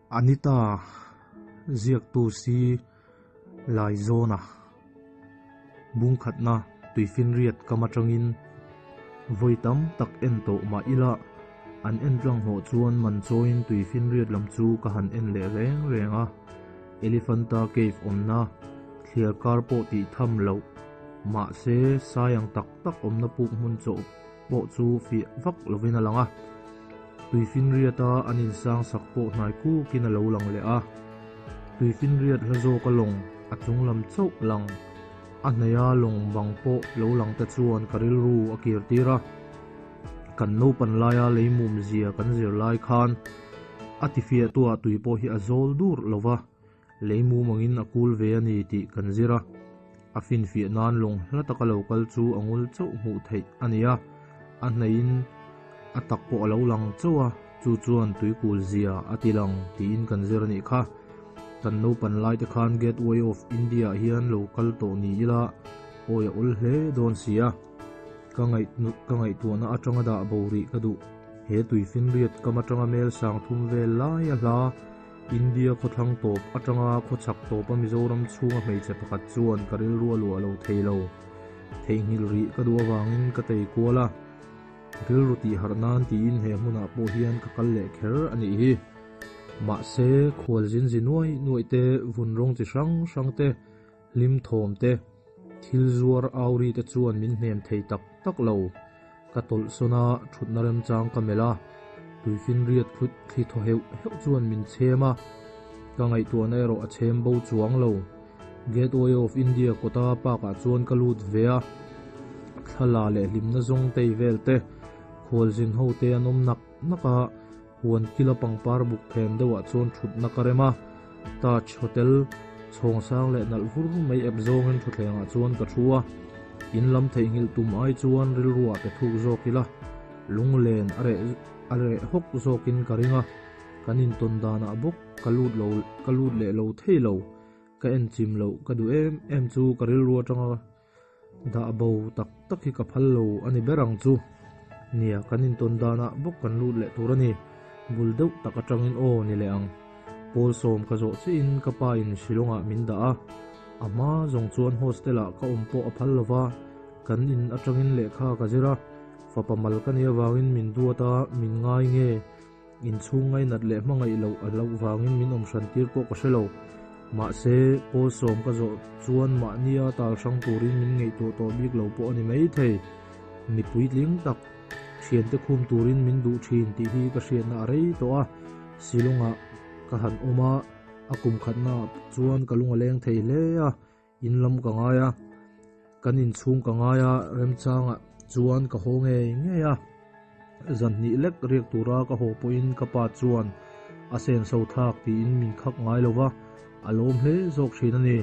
Anita ziaktu si Laizawna bungkhatna tuifinriat kam atangin vawi tam tak en tawh mah ila an en tlang hlawh chuan man chawiin tuifinriat lam chu ka han en leh reng reng a, Elephanta Cave awmna thliar kar pawh tih tham loh mahse sai ang tak tak awmna puk hmun chawh pawh chu fiah vak lovin a lang a, tuifinriata an insang sak pawh hnai kukin a lo lang leh a, tuifinriat hla zawka lawng a chung lam chauh lang a hnaia lawng bang pawh lo lang te chuan ka rilru a kir tir a, kan naupan laia leimum zia kan zir lai khan a tifiahtuah tui pawh hi a zawl dur lo va. Lei mumangin a kul ve a ni tih kan zir a, a finfiah nan lawng hla taka lo kal chu a ngul chauh hmuh theih a ni a, a hnaihin a tak pawh a lo lang chauh a, chu chuan tuikul zia a ti lang tiin kan zir a nih kha. Kan naupan lai te khan Gateway of India ah hian lo kal tawh ni ila awi a awl hle dawn si a, ka ka ngaihtuahna atanga dah bo rih ka duh. He tuifinriat kam atanga mel sang thum vel lai a hla. India khawthlang tawp atanga khawchhak tawpa Mizoram chhunga hmeichhe pakhat chuan ka rilru a luah lo thei lo. Theihnghilh rih ka duh avangin ka tei kual a, rilru tih harh nan tiin he hmunah pawh hian ka kal leh kher a nih hi. Mahse, khual zin zi nuai nuaih te, vun rawng chi hrang hrang te, hlim thawm te, thil zuar auri te chuan min hnem thei tak tak lo. Ka tawlh sawn a, thutna remchang ka melh a, tuifinriat thlut thli thaw heuh heuh chuan min chhem a, ka ngaihtuahna erawh a chhem bo chuang lo. Gateway of India kawta park ah chuan ka lut ve a, thla leh hlimna zawng tei vel te, khualzin ho te an awm nak nak a, huan kila pangpar buk phen deuhah chuan thutna ka rem a, Taj Hotel chhawng sang leh nalh vur mai ep zawngin thutthlengah chuan ka thu a, in lam theihnghilh tum ai chuan rilruah pe thuk zawk ila, lunglen a reh a reh hawk zawkin ka ring a, kan intawn danah bawk ka lut lo ka lut leh lo thei lo, ka en chim loh ka duh em em chu ka rilru atanga Dah bo tak tak hi ka phal lo a ni ber ang chu. Nia, kan intawn danah bawk kan lut leh tur a ni. Bul deuh tak atangin aw ni leh ang. Pawl sawm ka zawh chiahin ka pa in Shillong-ah min dah a. A hma zawng chuan hostel-ah ka awm pawh a phal lo va, kan in atangin lehkha ka zir a. Fapa mal ka nih avangin min duat a, min ngai nge. Inchhung ngainat leh hmangaih loh a hlauh vangin min awm hran tir pawh ka hre lo. Mahse, pawl sawm ka zawh chuan mahnia tal hrang turin min ngaihtuah tawh bik lo pawh a ni mai thei. Mi puitling tak, thiante khum turin min duh thin tih hi ka hriatna a rei tawh a. Shillong-ah ka han awm a, a kum khatnaah chuan ka lung a leng thei hle a, in lam ka ngai a, kan inchhung ka ngai a, remchangah chuan ka haw ngei ngei a, zan hnih lek riak tura ka haw pawhin ka pa chuan a senso thlak tiin min khak ngai lo va, a lawm hle zawk thin a ni.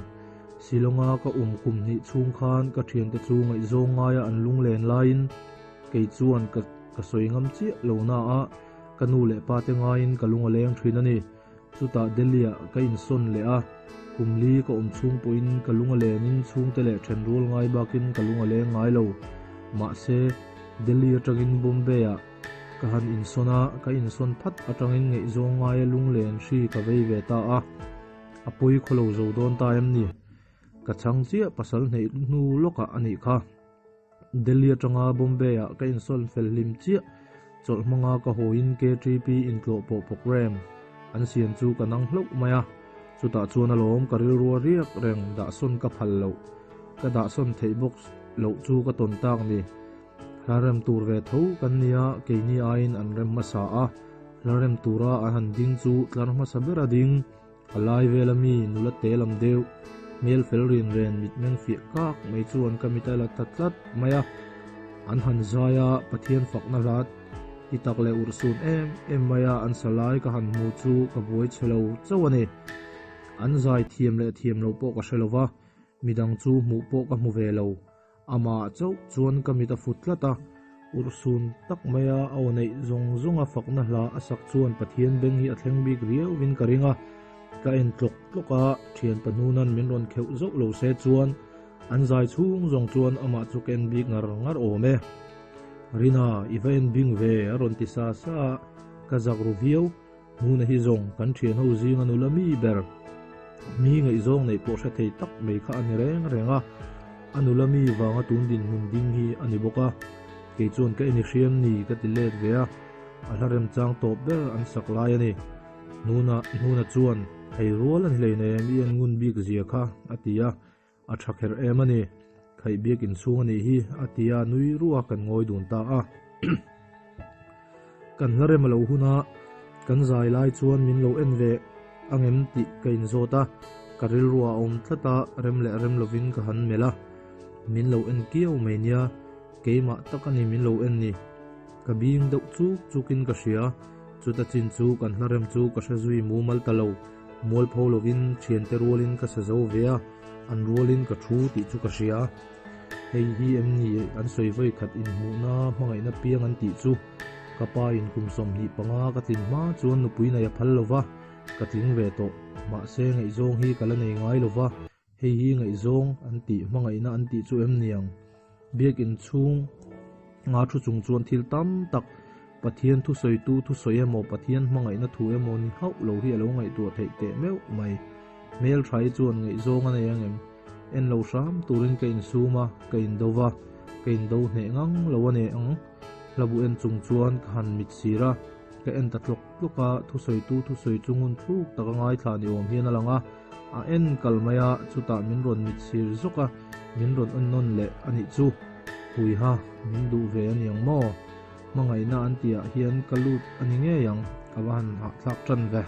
Shillong-a ka um kum hnih chhung khan ka thiante chu ngaihzawng ngaia an lunglen laiin kei chuan ka ka sawi ngam chiah lo na a, ka nu leh pa te ngaiin ka lung a leng thin a ni. Chutah Delhi-ah ka insawn leh a, kum li ka awm chhung pawhin ka lung a lenin chhungte leh then rual ngai bakin ka lung a leng ngai lo. Mahse, Delhi atangin Bombay-ah ka han insawn a, ka insawn phat atangin ngaihzawng ngaia lunglen hri ka vei ve ta a, a pawi khaw lo zo dawn ta em ni? Ka chhang chiah pasal hneih hnu lawkah a nih kha. Delhi atanga Bombay-ah ka insawn fel hlim chiah. Chawlh hmanga ka hawiin KTP intlawh pawh programme an siam chu ka nang hlauh mai a. Chutah chuan alawm ka rilrua riak reng dahsawn ka phal loh. Ka dahsawn theih bawk loh chu ka tawn tak ni. Hla rem tur ve tho kan nia, keini aiin an rem hmasa a. Hla rem tura an han ding chu tlar hmasa bera ding. A lai vela mi nula te lam deuh, hmel fel rin ren mitmeng fiah kak mai chuan ka mit a la ta tlat mai a. An han zai a, Pathian fakna hlat ti tak leh urhsun em em mai a an sa lai ka han hmu chu ka buai chhe lo chauh a ni. An zai thiam leh thiam lo pawh ka hre lo va, midang chu hmuh pawh ka hmu ve lo. Amah chauh chuan ka mit a fut tlat a, urhsun tak maia a aw neih zawng zawnga fakna hla a sak chuan Pathian beng hi a thleng bik riauvin ka ring a, ka en tlawk tlawk a, thian pahnunan min rawn kheuh zauh lo se chuan an zai chhung zawng chuan amah chu ka en bik ngar ngar awm e. Rina, i va en bing ve, a rawn ti sa sa a, ka zak ru viau. Hmuna hi zawng kan thian ho zinga nula mi ber, mi ngaihzawng neih pawh hre thei tak mai kha a ni reng reng a, a nula mi vanga tun dinhmun ding hi a ni bawk a, kei chuan ka en i hriam ni ka ti let ve a, a hla remchang tawp ber an sak lai a ni. Hnuna Hnuna chuan, Hei rual a ni hleinem i en ngun bik zia kha, a ti a, A tha kher em a ni, khaih biak inchhung a nih hi, a ti a, nui ruah kan ngawi dun ta a. Kan hla rem a lo hun a, kan zai lai chuan min lo en ve angem tih ka inzawt a, ka rilruah a awm tlat a, rem leh rem lovin ka han melh a, min lo en kiau mai nia, keimah tak a ni min lo en ni. Ka bing deuh chuk chukin ka hria, chuta chin chu kan hla rem chu ka hre zui mumal ta lo. Mualpho lovin thiante rualin ka sa zo ve a, an rualin ka thu tih chu ka hria. Hei hi em ni an sawi vawi khat inhmuhna hmangaihna piang an tih chu. Ka pa in kum 25 ka tlin hma chuan nupui nei a phal lo va, ka tling ve tawh. Mahse ngaihzawng hi ka la nei ngai lo va, hei hi ngaihzawng an tih hmangaihna an tih chu em niang? Biakin chhung nga thu chung chuan thil tam tak Pathian thusawitu thusawi emaw Pathian hmangaihna thu emaw ni hauh lo hi a lo ngaihtuah theih teh meuh mai. Hmeltha-i chuan ngaihzawng a nei angem? En lo hram turin ka insum a, ka indo va, ka indo hneh ngang lo a nei ang. Hlabu en chung chuan ka han mit sir a, ka en ta tlawk tlawk a, thusawitu thusawi chu ngun thluk taka ngaithla ni awm hian a lang a, a en kal mai a, chutah min rawn mit sir zawk a, min rawn en nawn leh a nih chu. Puiha, min duh ve a niang maw? Hmangaihna an tih ah hian ka lut a ni ngei ang, a va han hahthlak tan ve.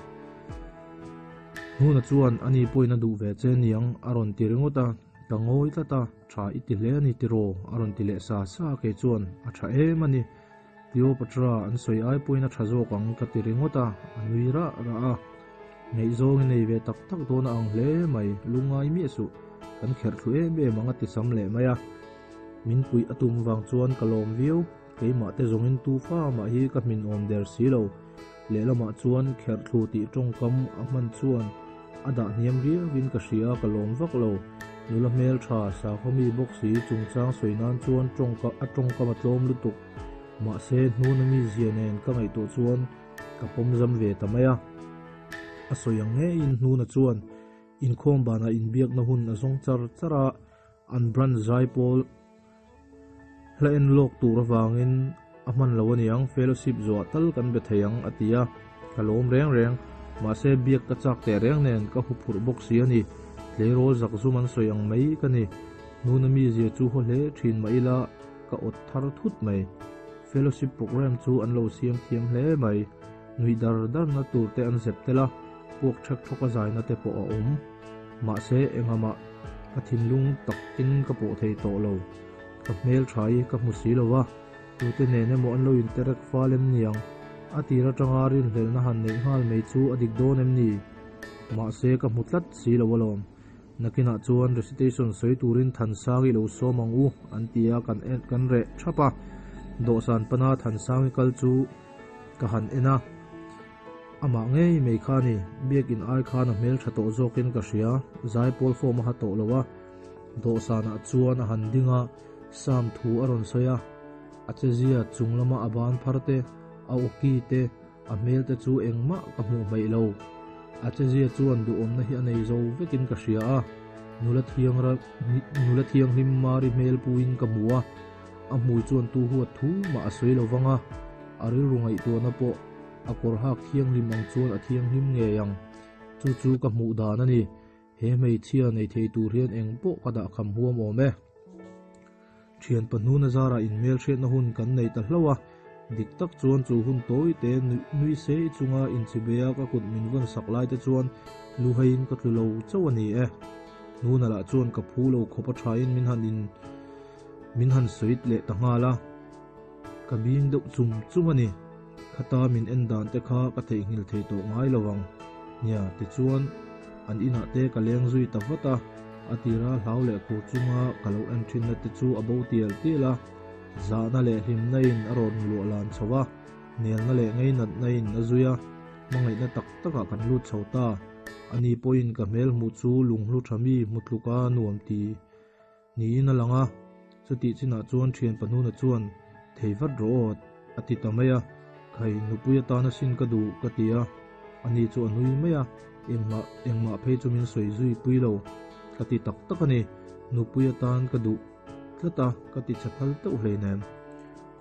Hnuna chuan a ni pawhin a duh ve che niang a rawn ti ringawt a, ka ngawi tlat a, tha i ti hle a ni tiraw a rawn ti leh sa sa a kei chuan a tha em a ni. Cleopatra an sawi ai pawhin a tha zawk ang ka ti ringawt a, a nui rah rah a. Ngaihzawng i nei ve tak tak dawn a ang hle mai, lungngai miah suh, kan kherh thlu em em ang a ti sam leh mai a. Min puih a tum vang chuan ka lawm viau. Keimah te zawngin tu fa mah hi ka hmin awm der si lo. Lehlamah chuan kherhthlu tih tawngkam a hman chuan a dah hniam riauin ka hria ka lawm vak lo. Nula hmeltha sakhaw mi bawk si chungchang sawi nan chuan tawngka a tawngkam a tlawm lutuk. Mahse hnuna mi zia nen ka ngaihtuah chuan ka pawm zam ve ta mai a. A sawi ang ngeiin hnuna chuan inkhawm banah inbiakna hun a zawng char char a, an branch zaipawl Hla en lawk tur avangin a hman lo aniang, fellowship zuah tal kan be thei ang a ti a, ka lawm reng reng. Mahse biak ka chak teh reng nen ka huphurh bawk si a ni. Tleirawl zakzum an sawi ang mai ka ni. Nuna mizia chu haw hle thin mah ila ka awt thar thut mai. Fellowship programme chu an lo siam thiam hle mai. Nuih dar darna tur te an zep tel a, puak thek thawk a zaina te pawh a awm. Mahse engah mah ka thinlung takin ka pawh thei tawh lo. Ka hmel tha i ka hmu si lo va, tute nen emaw an lo interek fal em niang? A tir atanga rinhlelhna han neih nghal mai chu a dik dawn em ni? Mahse ka hmu tlat si lo alawm. Nakinah chuan recitation sawi turin Thansangi lo sawm ang u an ti a, kan en kan reh thap a. Dawhsan pana Thansangi kal chu ka han en a. Amah ngei mai kha a ni, biakin ai khan a hmel tha tawh zawkin ka hria, zaipawl form a ha tawh lo a. Dawhsanah chuan a han ding a, Sam thu a rawn sawi a, a chezia chung lama a ban phar te, a awki te, a hmel te chu engmah ka hmuh hmeih lo. A chezia chuan duhawmna hi a nei zo vekin ka hria a, nula thiang nula thianghlim Mari hmel puiin ka hmu a, a hmui chuan tu huat thu mah a sawi lo vang a, a rilru ngaihtuahna pawh a kawr hak thianghlim ang chuan a thianghlim ngei ang. Chu chu ka hmuh dan a ni. He hmeichhia nei thei tur hian eng pawh ka dah kham huam awm e. Thian pahnuna zarah inhmel hriatna hun kan nei ta hlauh a, dik tak chuan chu hun tawi te nui sei chunga inchibea ka kut min vawn sak lai te chuan luhaiin ka tlu lo chauh a ni e. Hnuna lah chuan ka phu lo khawp a thain min han in min han sawi leh ta nghal a, ka bing deuh chum chum a ni. Khata min en dan te kha ka theihnghilh thei tawh ngai lo ang. Nia, tichuan an inah te ka leng zui ta vat a, a tira hlau leh khur chunga ka lo en thinna te chu a bo tial tial a, zahna leh hlimna in a rawn luah lan chho a, nelna leh ngeinatna in a zui a, hmangaihna tak takah kan lut chho ta. Ani pawhin ka hmel hmuh chu lunghlu tha mi hmu tluka nuam ti. Niin a lang a, chutih chinah chuan thian pahnuna chuan, Thei vat rawh aw, a ti ta mai a, Khai, nupui atana sin ka duh, ka ti a. Ani chu a nui mai a, engmah engmah phei chu min sawi zui pui lo. Ka ti tak tak a ni, nupui atan ka duh tlat a, ka ti chhe phal teuh hleinem.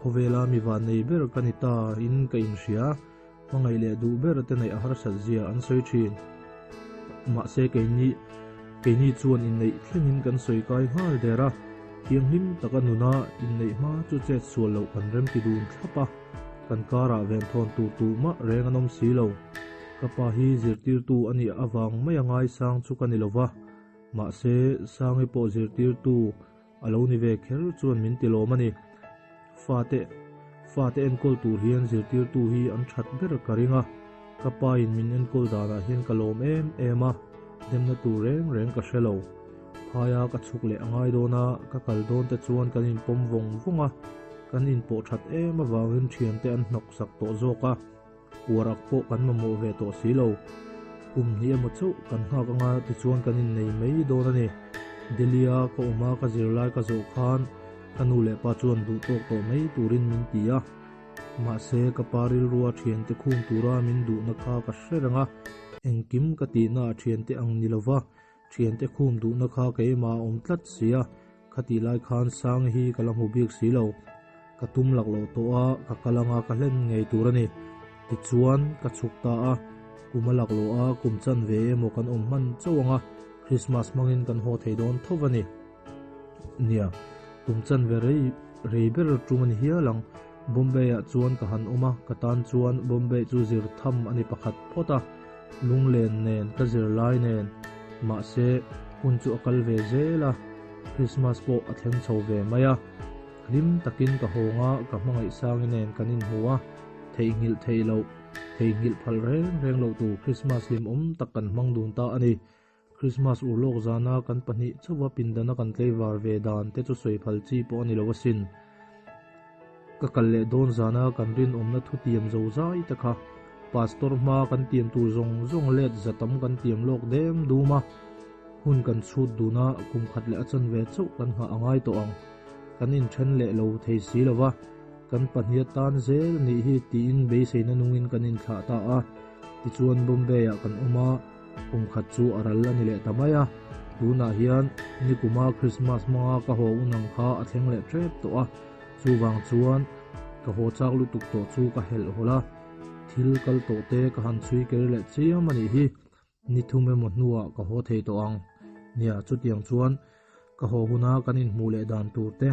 Khawvela mi vannei ber ka ni ta in ka inhria, hmangaih leh duh ber te neih a harsat zia an sawi thin. Mahse keini keini chuan inneih thlengin kan sawi kai nghal der a, thianghlim taka nuna inneih hma chu chet sual loh kan remti dun thlap a, kan karah venthawn tur tuhmah reng an awm si lo. Ka pa hi zirtirtu a nih avang mai a ngaisang chu ka ni lo va, mahse Sangi pawh zirtirtu A lo ni ve kher chuan min ti lawm a ni. Fate, fate enkawl tur hian zirtirtu hi an that ber ka ring a, ka pa in min enkawl danah hian ka lawm em em a, demna tur reng reng ka hre lo. Phaia ka chhuk leh a ngai dawn a, ka kal dawn te chuan kan inpawm vawng vawng a, kan inpawh that em avangin thiante an hnawk sak tawh zawk a. Puarak pawh kan mamawh ve tawh si lo. Kum hnih emaw chauh kan nghak anga tichuan kan innei mai dawn a ni. Delhi-a ka awm a ka zirlai ka zawh khan ka nu leh pa chuan duh tawk tawh mai turin min ti a. Mahse ka pa rilrua thiante khum tura min duhna kha ka hre reng a, engkim ka tihna a thiante ang ni lova thiante khum duhna kha keimah a awm tlat si a. Khatih lai khan Sangi hi ka la hmu bik si lo. Ka tum lak loh tawh a, ka kal anga ka hlen ngei tur a ni. Tichuan, ka chhuk ta a, kum a lak loh a, kum chan ve emaw kan awm hman chauh anga Christmas hmangin kan haw thei dawn tho a ni. Nia, kum chan ve rei rei ber tum a ni hial ang. Bombay-ah chuan ka han awm a, ka tan chuan Bombay chu zir tham a ni pakhat phawt a, lunglen nen ka zir lai nen, mahse hun chu a kal ve zel a, Christmas pawh a thleng chho ve mai a, hlim takin ka hawng a, ka hmangaihsangi nen kan inhmu a, theihnghilh theih loh, theihnghilh phal reng reng loh tur Christmas hlimawm tak kan hmang dun ta a ni. Christmas urlawk zana kan pahnih chauha pindana kan tleivar ve dan te chu sawi phal chi pawh a ni lo asin. Ka kal leh dawn zana kan rinawmna thutiam zo zai te kha Pastor hma kan tiam tur zawng zawng let za tam kan tiam lawk dem dum a, hun kan chhut dun a, kum khat leh a chanve chauh kan nghah a ngai tawh ang. Kan inthen leh lo thei si lo va, kan pahnih atan zel nih hi tiin beiseina nungin kan inthlah ta a, tichuan Bombay-ah kan awm a. Kum khat chu a ral a ni leh ta mai a, tunah hian nikuma Christmas hmanga ka haw un ang kha a thleng leh tep tawh a, chuvang chuan ka haw chak lutuk tawh chu ka helh hawlh a, thil kal tawh te ka han chhui kir leh chiam a nih hi, ni thum emaw hnuah ka haw thei tawh ang. Nia, chutiang chuan Ka haw huna kan inhmuh leh dan tur te,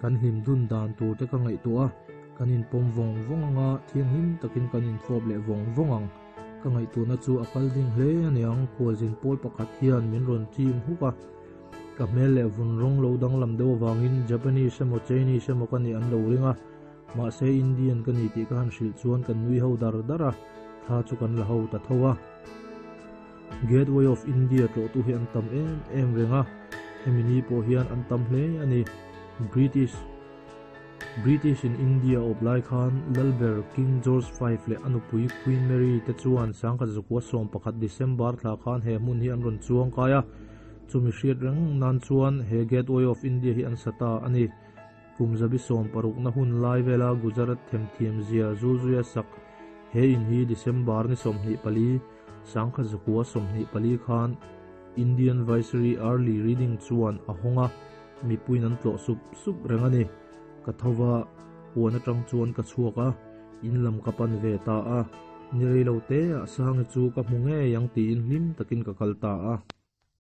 kan hlim dun dan tur te ka ngaihtuah a, kan inpawm vawng vawng ang a, thianghlim takin kan infawp leh vawng vawng ang. Ka ngaihtuahna chu a kal ding hle a niang, khualzin pawl pakhat hian min rawn chim huk a, ka hmel leh vun rawng lo danglam deuh avangin Japanese emaw Chinese emaw ka nih an lo ring a, mahse Indian ka ni tih ka han hrilh chuan kan nui ho dar dar a, thla chu kan la ho ta tho a. Gateway of India tlawhtu hi an tam em em reng a, hemi ni pawh hian an tam hle a ni. British British in India awp lai khan Lalber King George V leh a nupui Queen Mary te chuan sangkhat zakua 11 December thla khan he hmun hi an rawn chuang kai a, chumi hriat reng nan chuan he Gateway of India hi an sa ta a ni. Kum zabi sawmparukna hun lai vela Gujarat themthiam zia Zulzuia sak he in hi December ni 24, Sangkhat zakua 24 khan Indian Viceroy Early Reading chuan a hawng a, mipuiin an tlawh sup sup reng a ni. Ka tho va, huan atang chuan ka chhuak a, in lam ka pan ve ta a, ni rei lo te ah Sangi chu ka hmu ngei ang tiin hlim takin ka kal ta a.